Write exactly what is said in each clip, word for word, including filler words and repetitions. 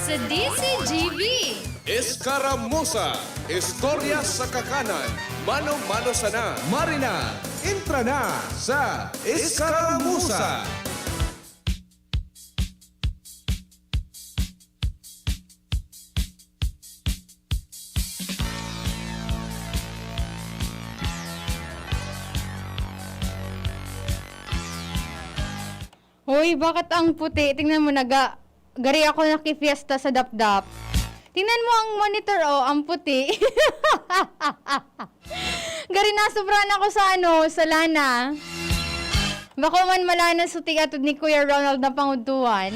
Sa D Z G B. Escaramuza, istorya sa kakanan, mano-mano sana. Marina, entra na sa Escaramuza. Hoy, bakit ang puti? Tingnan mo, naga-, gari ako nakifiesta sa dapdap. Tingnan mo ang monitor, oh, ang puti. Gari nasobrahan ako sa ano, sa lana. Bako man malana sa tigatod ni Kuya Ronald na pangudtuhan.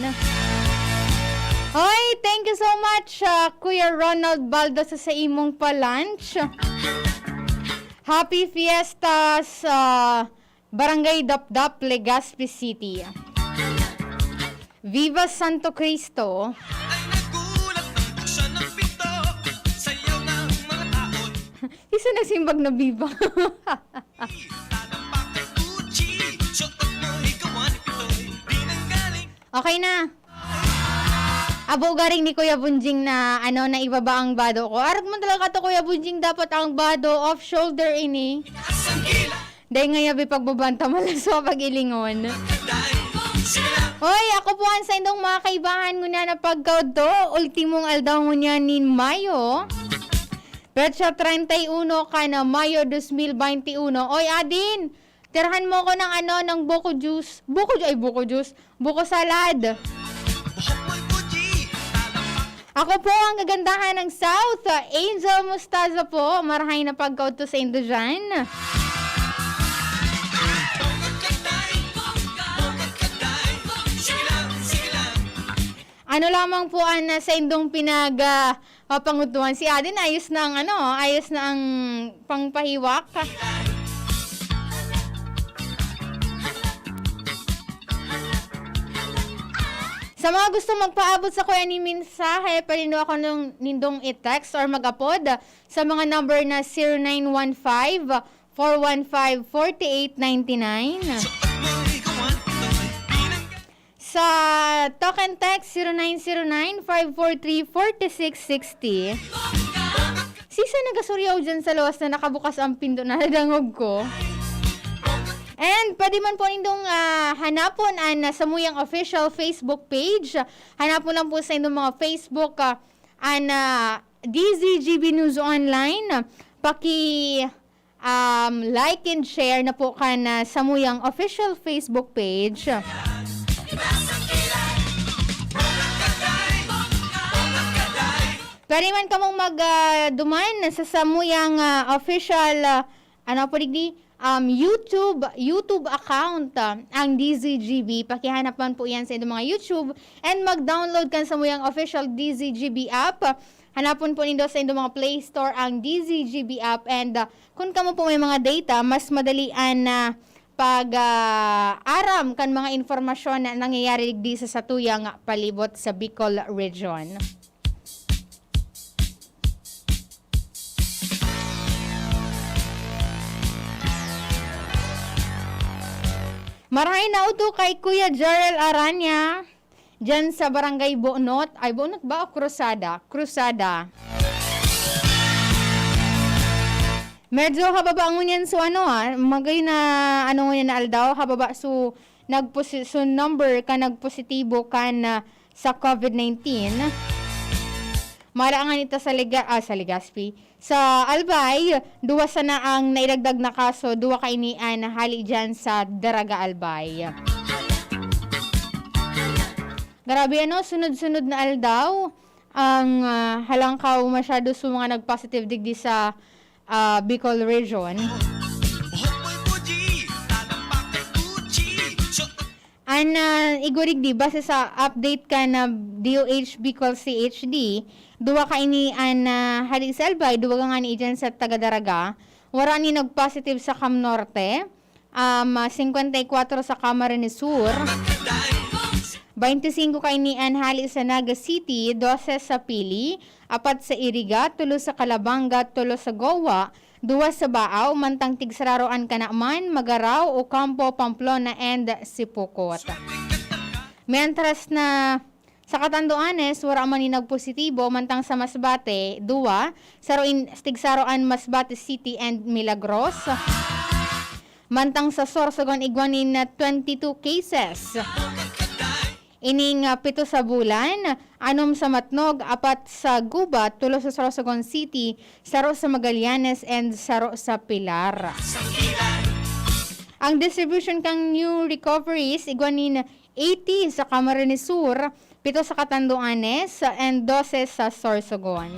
Hoy, thank you so much, ah, Kuya Ronald Baldo, sa, sa imong pa-lunch. Happy Fiesta sa Barangay Dapdap, Legazpi City. Viva Santo Cristo. Ay, nagulat ng buksan ng pinto. Sayaw ng mga taon. Isa nagsimbag na viva. Talampakan Gucci. Suot mo, higawan ni Pitoy. Di nang galing. Okay na. Abo garing ni Kuya Bunjing na, ano, na ibaba ang bado ko. Arog man talaga to, Kuya Bunjing, dapat ang bado off shoulder ini. Dahil nga yabi pagbabanta, malaswa pag-ilingon. Hoy, ako po ang saindong mga kaibahan ngunyan na pagkaudto, ultimong aldaw ngunyan nin Mayo. Petsa treinta y uno kan Mayo dos mil veintiuno. Oy, Adin, tirahan mo ko ng ano, ng buko juice. Buko ju-, ay, buko juice. Buko salad. Ako po ang kagandahan ng South, Angel Mostaza po. Marahay na pagkaudto sa indo dyan. Ano lamang po ang, ah, sa indong pinag, ah, ah, pangutuhan? Si Adin, ayos na ang ano, ayos na ang pangpahiwak. Sa mga gusto magpaabot sa kuya ni mensahe, pwede nyo ako nung nindong i-text or mag-apod sa mga number na zero nine one five, four one five, forty-eight ninety-nine. Sa talk and text, zero nine zero nine, five four three, forty-six sixty. Sisay nagasuryaw dyan sa lawas na nakabukas ang pinto na nadangog ko? And pwede man po nindong, ah, hanapon an, ah, samuyang official Facebook page. Hanapon lang po sa indong mga Facebook, ah, an, ah, D Z G B News Online. Paki, um, like and share na po kan, ah, samuyang official Facebook page. Pwede man kamong mag, ah, duman sa samuyang, ah, official, ah, ano po digdi, um, YouTube, YouTube account, ah, ang D Z G B. Pakihanap man po yan sa inyong mga YouTube and mag-download kan samuyang official D Z G B app. Hanapon po nindo sa inyong mga Play Store ang D Z G B app. And, ah, kung kamo po may mga data, mas madali an, ah, pag, ah, aram kan mga informasyon na nangyayari digdi sa satuyang palibot sa Bicol Region. Marahay na udto kay Kuya Jarel Aranya, dyan sa Barangay Bonot. Ay, Bonot ba o Cruzada? Cruzada. Medyo hababa ngunyan so ano, ah, magay na ano ngunyan na aldaw, hababa so nagposi-, so number ka nagpositibo kan, ah, sa COVID nineteen. Mara nga nito sa Lega-, ah, sa Legazpi. Sa Albay, duwa sana ang naidagdag na kaso, duwa kaini an hali dyan sa Daraga, Albay. Grabe, ano, sunod-sunod na aldaw ang, ah, halangkaw masyado sa mga nag-positive digdi sa, ah, Bicol Region. An, ah, igurigdi, base sa update kan D O H Bicol C H D, duwa kaini an, ah, hali sa Albay, duwa ngani dyan sa taga Daraga. Wara ni nag-positive sa Cam Norte, um, ah, singkwenta y kwatro sa Camarines Sur, baynte singko kaini an hali sa Naga City, dose sa Pili, apat sa Iriga, tulo sa Calabanga, tulo sa Goa, duwa sa Baao, mantang tigsararo an Canaman, Magarao, Ocampo, Pamplona, and Sipocot. Mientras na Sa Catanduanes, wara man nin nagpositibo, mantang sa Masbate, duwa, saro in, tigsaro an Masbate City and Milagros. Mantang sa Sorsogon, igwa nin, ah, twenty-two cases. Ining, ah, pito sa Bulan, anom sa Matnog, apat sa Gubat, tulo sa Sorsogon City, saro sa Magallanes, and saro sa Pilar. Ang distribution kan new recoveries, igwa nin eighty sa Camarines Sur, pito sa Catanduanes, and dose sa Sorsogon.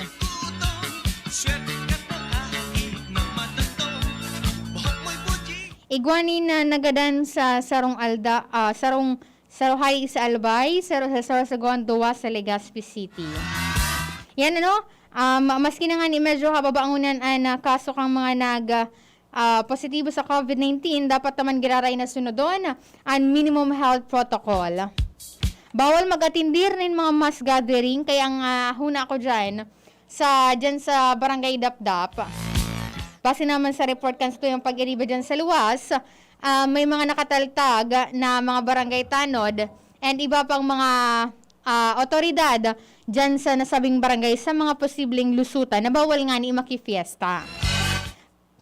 Igwa nin, ah, nagadan sa sarong alda-, ah, sarong, saro hale sa Albay, saro sa Sorsogon, duwa sa Legazpi City. Yan, ano, um, maski na nga ni medyo hababangonan an, ah, kaso kan mga nag, ah, positibo sa COVID nineteen, dapat naman giraray na sunodon an minimum health protocol. Bawal mag-atindir nin mga mass gathering, kaya ang, ah, huna ko dyan, sa, dyan sa Barangay Dapdap. Base naman sa report kan satuyang pag-iriba dyan sa luwas, ah, may mga nakataltag na mga barangay tanod and iba pang mga, ah, otoridad dyan sa nasabing barangay sa mga posibleng lusutan na bawal ngani makifiesta.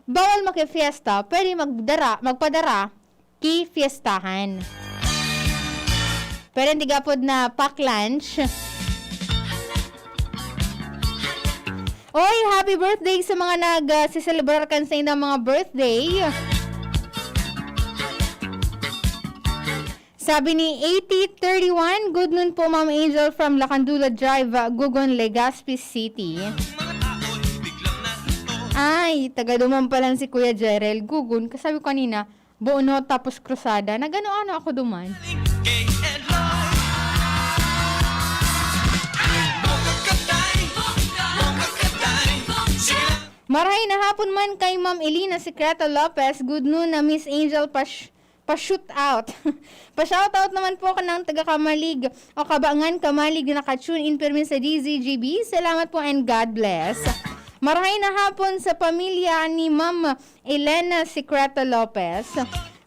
Bawal makifiesta, pwede magdara, magpadara ki fiestahan. Pwede tigapod na pack lunch. Oy, happy birthday sa mga nag, ah, siselebrar kan saindang mga birthday. Sabi ni eighty thirty-one, "Good noon po, Ma'am Angel from Lacandula Drive, ah, Gugon, Legazpi City." Ay, taga duman pala si Kuya Jerel. Gugon, kasabi ko kanina, Bono tapos Cruzada. Nag-ano-ano ako duman. Marahay na hapon man kay Ma'am Elina Secreto Lopez. Good noon na Miss Angel Pash- pa-shoot out. Pa-shout out naman po kanang taga Camalig o Cabangan, Camalig na naka-tune in pirmi sa D Z G B. Salamat po and God bless. Marahay na hapon sa pamilya ni Ma'am Elena Secreto Lopez.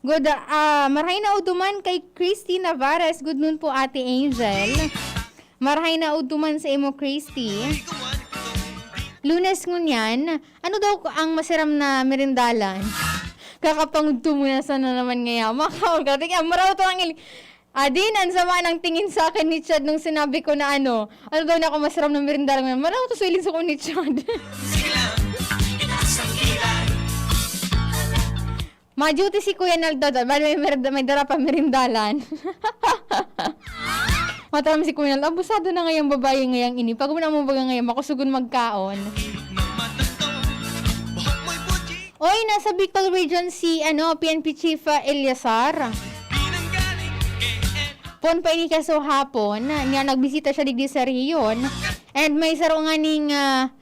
Good, ah, marahay na uduman kay Christy Navarez. Good noon po, Ate Angel. Marahay na uduman sa imo, Christy. Lunes ngunyan, ano daw ang masiram na merindalan? Kakapangudto mo na sana naman ngaya. Makaw ka. Teka, maraw to ang ili-, Adin, ang sama ng tingin sa akin ni Chad nung sinabi ko na ano, ano daw na ako masiram na merindalan ngayon. Maraw to sa iling sa ko ni Chad. Ma-duty si Kuya Naldo doon. Bali, may, merda-, may dara pa merindalan. Mataram si Kuya Naldo, "Abusado na ngayang babae ngayang ini. Pag mo na mo baga ngayon, makusugon magkaon." Oy, nasa Bicol Region si, ano, P N P Chief, ah, Eliasar. Pon pa ini kaso hapon, niya nagbisita siya digdi sa rehiyon. And may saro nga ning, ah,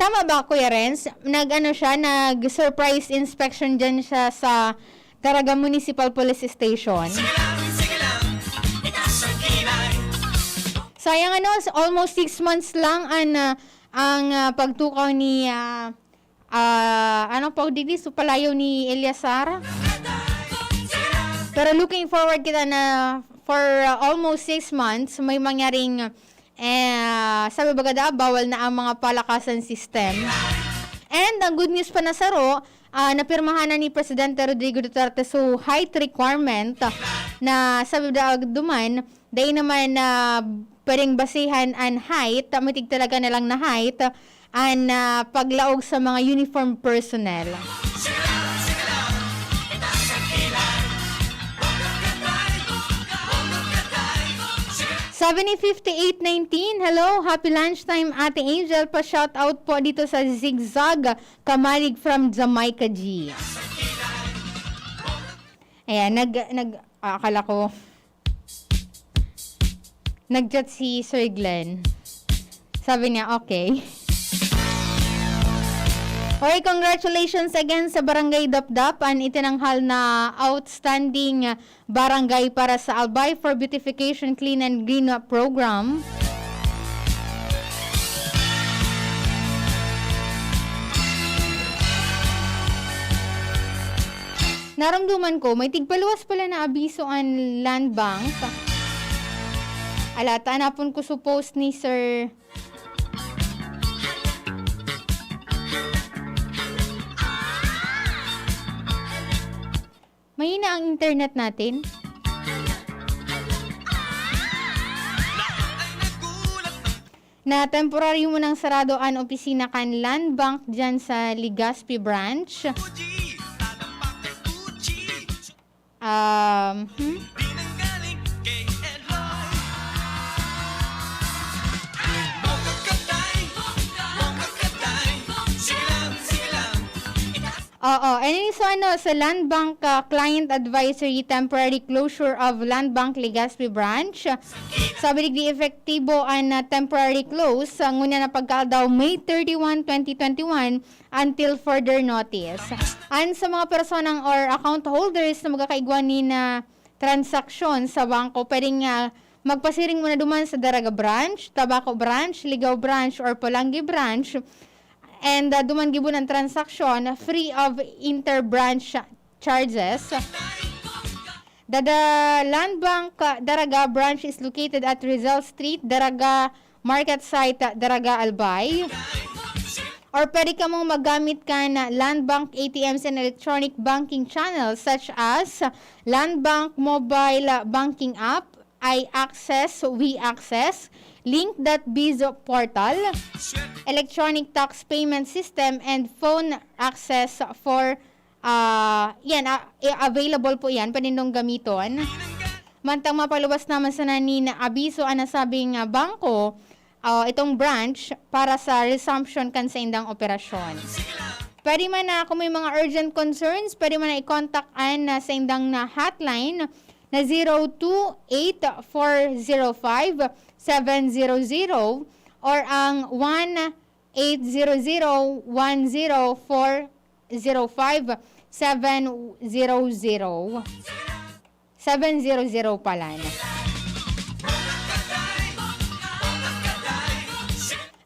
Tama ba, Kuya Renz? Nag-ano siya, nag-surprise inspection dyan siya sa Daraga Municipal Police Station. Sayang, ano, s-, almost six months lang an, ah, ang, ah, pagtukaw ni, ah, ah, ano, pagdigdi, so, palayaw ni Eliasar. Pero looking forward kita na for, ah, almost six months, may mangyaring Eh, sabi baga daa, bawal na ang mga palakasan system. And ang good news pa na saro, ah, napirmahan na ni Presidente Rodrigo Duterte so height requirement na sabi daa duman, dai naman na pwedeng basihan an height, matig talaga na lang na height, an, ah, paglaog sa mga uniform personnel. Sabi ni fifty-eight nineteen, "Hello, happy lunchtime, Ate Angel. Pa-shoutout po dito sa Zigzag, Kamalig from Jamaica G." Ayan, nag-, nag-, ah, akala ko, Nag-chat si Sir Glenn. Sabi niya, "Okay." Oy, congratulations again sa Barangay Dapdap, an itinanghal na outstanding barangay para sa Albay for Beautification Clean and Green Program. Naramdaman ko, may tigpaluwas pala na abiso an Land Bank. Wala, tanapon ko suppose ni Sir. Mahina ang internet natin. Na temporaryo munang sarado an opisina kan Land Bank dyan sa Legazpi Branch. Um, hmm? Oo, and so ano, sa Land Bank, ah, Client Advisory, temporary closure of Land Bank Legazpi Branch. Sabi digdi, epektibo an, ah, temporary close, ah, ngunyan na pagkaaldaw May thirty-one, twenty twenty-one, until further notice. And sa mga personang or account holders na magkakaigwa ni na transaksyon sa bangko, pwedeng, ah, magpasiring muna duman sa Daraga Branch, Tabaco Branch, Ligao Branch, or Polangui Branch. And, ah, duman gibo ang transaksyon free of inter-branch charges. The, the Land Bank, ah, Daraga Branch is located at Rizal Street, Daraga Market Site, ah, Daraga, Albay. Or pwede kamong maggamit kan Land Bank A T Ms and electronic banking channels such as Land Bank Mobile Banking App, iAccess, WeAccess, Link dot Biz portal, electronic tax payment system, and phone access for, ah, yan, ah, i- available po yan, pwede niyong gamiton. Mantang mapaluwas naman sana nin abiso an nasabing, ah, bangko, ah, itong branch para sa resumption kan saindang operasyon. Pwede man na, kung may mga urgent concerns, pwede man na i-contact an, ah, saindang na hotline na zero two eight four zero five seven zero zero or ang one eight zero zero one zero four zero five seven zero zero. Seven zero zero pala na.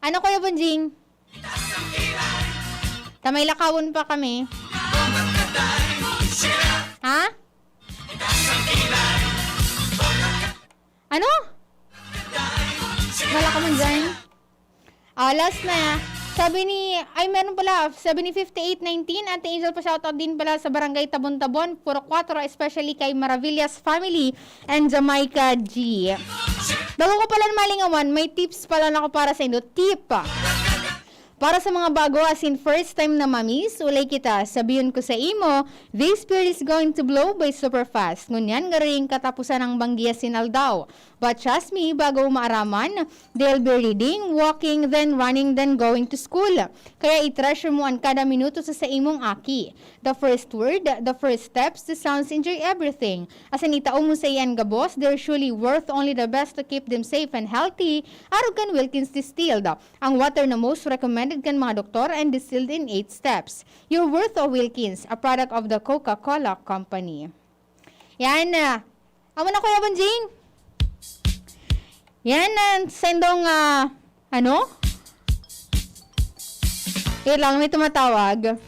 Ano, Kuya Bonjing? Tamay lakawon pa kami. Ha? Ano? Wala ka man dyan? Ah, last na. Sabi ni, ay, meron pala. Sabi ni fifty-eight nineteen, Ate Angel, pa-shoutout din pala sa Barangay Tabon-Tabon, Purok Cuatro, especially kay Maravillas family and Jamaica G. Bago ko pala malingawan, may tips pala na ako para sa indo. Tip! Para sa mga bago, as in first time na mamiss, ulay kita. Sabihon ko sa imo, this spirit is going to blow by super fast. Ngunyan, garing katapusan ang banggi asin aldaw. But trust me, bago maaraman, they'll be reading, walking, then running, then going to school. Kaya i-treasure mo an kada minuto sa saimong aki. The first word, the first steps, the sounds, enjoy everything. Asin itao mo sa iyan gabos, they're surely worth only the best to keep them safe and healthy. Arog kan Wilkins Distilled. Ang water na most recommended kan mga doktor and distilled in eight steps. You're worth a Wilkins, a product of the Coca-Cola Company. Yan na. Amo na, Kuya Bonjing. Yan na, sendong, ah, ano? Wait lang, may tumatawag.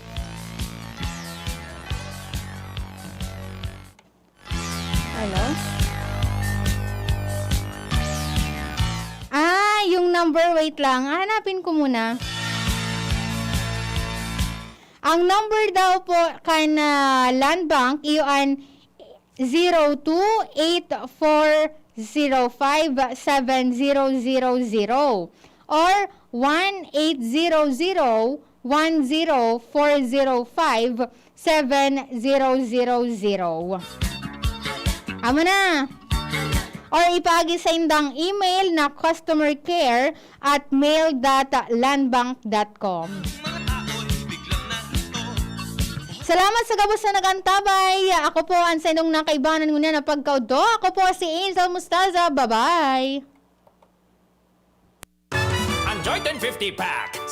Hello? Ah, yung number, wait lang. Hanapin ko muna. Ang number daw po kan, ah, Land Bank, iyo an zero two eight four zero five seven zero zero zero or one eight zero zero one zero four zero five seven zero zero zero. Amo na. Or ipaagi sa indang email na customer care at mail dot landbank dot com. Salamat sa gabos na nag-antabay. Ako po ang saindong nakaibanan ngunyan na pagkaudto. Ako po si Angel Mustaza. Bye-bye! Ang Joy ten fifty Pack sa